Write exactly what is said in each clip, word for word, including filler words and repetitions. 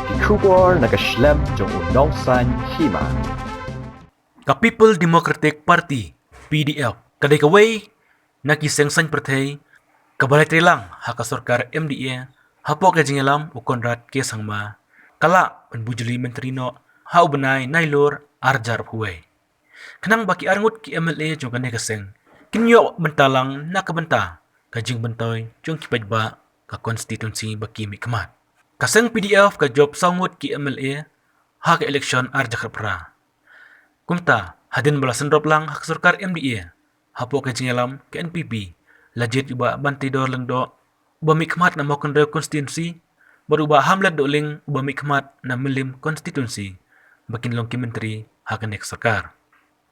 Ki khubor na ka shlem jong u nongsan hima. Ka People Democratic Party, P D F, ka dei kawei na ki seng saiñ pyrthei kaba la treilang ha ka sorkar M D A hapoh ka jingïalam u Conrad K Sangma, ka lah ban bujli myntri noh ha u bnai Nailur arhajar arphew wei. Khnang ba ki arngut ki M L A jong kane ka seng kin ïoh bynta lang na ka bynta ka jingmyntoi jong ki paidbah ka constituency ba ki mihkhmat. Ka seng P D F ka jop saw ngut ki M L A ha ka election arhajar khatphra. Kumta, hadien ba la synrop lang ha ka sorkar M D A hapoh ka jingïalam ka N P P, la jied ïa u Bah Banteidor Lyngdoh, uba mihkhmat na Mawkynrew constituency, bad u Bah Hamlet Dohling, uba mihkhmat na Mylliem constituency, ba kin long ki myntri ha kane ka sorkar.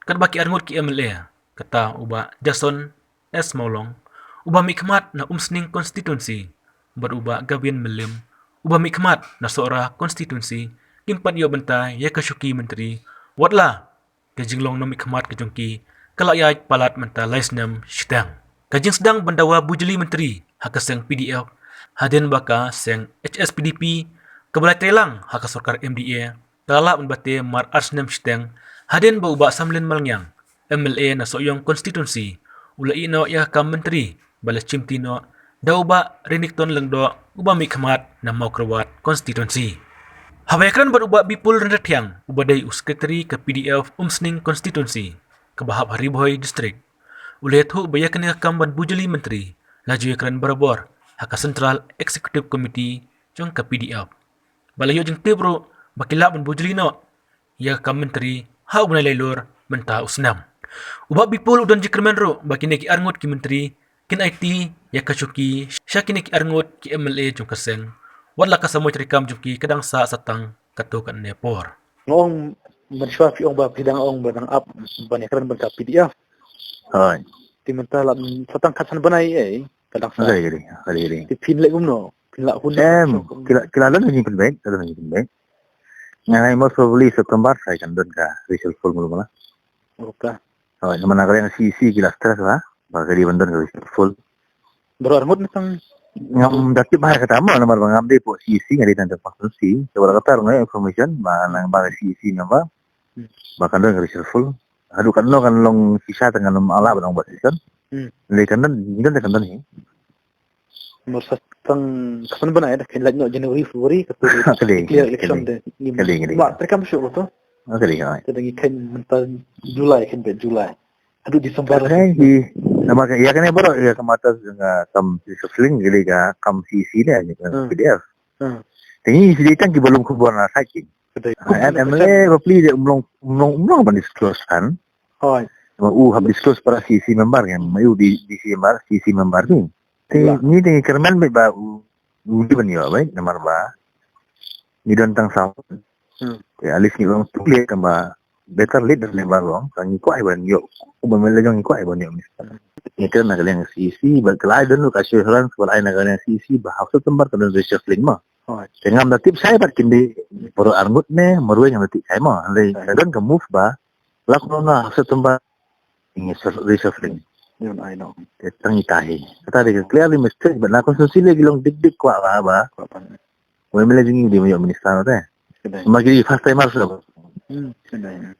Katba ki arngut ki M L A, kata u Bah Jason S Mawlong, uba mihkhmat na Umsning constituency, bad u Bah Gavin Mylliem, uba mihkhmat na Sohra constituency, kin pat ïoh bynta ïa ka shuki myntri, watla ka jinglong nongmihkhmat ka jong ki ka la ïaid palat mynta lai snem shiteng. Ka jingsdang ban dawa bujli myntri ha ka seng P D F, hadien ba ka seng H S P D P kaba la treilang ha ka sorkar M D A, ka la lah ban bate mar ar snem shiteng, hadien ba u Bah Samlin Malngiang, M L A na Sohiong constituency, u la ïeh noh ïa ka kam myntri, ba la shimti noh da u Bah Renikton Lyngdoh, uba mihkhmat na Mawkyrwat constituency. Haba ïakren bad u Bah Bipul Ryntathiang, uba dei u secretary ka P D F Umsning constituency, kaba hap ha Ri Bhoi district, u la ïathuh ba ïa kane ka kam ban bujli myntri la ju ïakren barabor ha ka Central Executive Committee jong ka P D F, ba la ïoh jingtip ruh ba ki lah ban bujli noh ïa ka kam myntri ha u bnai Nailur mynta u snem. U Bah Bipul u don jingkyrmen ruh ba kine ki arngut ki myntri kin aiti ïa ka shuki sha kine ki arngut ki M L A jong ka seng, watla ka samoi treikam jong ki ka dang sah sa tang katto katne por. Nga ong, mynshuwa phi ong ba phi dang ong ba dang ap ban ïakren bad ka P D F. Hooid. Te mynta la sa tang khatsan bnai, eh, ka dang sah. Ka dei, ka dei, ka dei, ka dei. Te phin leh kumno? Phin lah hun. Em, ki la, ki la don ka jingpynbeit, ki la don ka jingpynbeit. Nga ngeit most probably September sa kan don ka reshuffle mula mula. Okay. Hooid, namar na ka liang C E C ki la stress ba, ba ka dei ban don ka reshuffle. Baroh arngut ne tang. Ngam da tip bha kata mo, namar ba ngam dei hapoh C E C, nga dei tang da constituency. Te ba la katta nga ïoh information ba nang ba ka C E C member, hmm, ba kan don ka reshuffle. Haduh katno kan long shisha te ngan ym lah ban ong ba shisha. Hmm. Lei kan don, ngi don te kan don hi. Mar sa tang khatsan bnai, da kan leit noh January, February, ka tu ka dei, declare election ka dei, te. Ka dei, ka dei. Ba treikam shuh ka tu. Ka dei, ka dei. Te da ngi kan mynta July, kan beit July. Haduh December. Ka dei hi. Namar ka, ïa kane baroh, ïa ka matter ka kam reshuffling, ka dei ka kam C E C ne, ka, hmm, P D F. Hmm. Te ngi dei tang kiba lum khubor na side ki. Ka dei. Ah, M L A bapli de um long, um long, um long ban disclose kan. Hooid. Ma u hap disclose para C E C member kan. Ma u di, D C member, C E C member ni. Te ngi te ngi kyrmen beit ba u, u dei ban ïoh beit namar ba ngi don tang saw. Hmm. Te at least ngi long too late, tang ba better late than never long. Ka ngi kwah ban ïoh, u ba mela jong ngi kwah ban ïoh minister. Ngi kren na ka liang C E C, ba ka la ai don ka assurance, ba la ai na ka liang C E C ba ha September ka don reshuffling mo. Hooid. Te ngam da tip shai bad kin dei baroh arngut ne marwei, ngam da tip shai mo. Hynrei ka don ka move ba la kumno na ha September ngi reshuffling. Te tang ita hi. Kata dei ka clearly message ba na constituency lei ki long dik dik kwah ba, ba. Kwah ba. Wei mela jong ngi dei ban ïoh minister te. Ka dei. Ma ki first timer sa. Hmm, ka dei.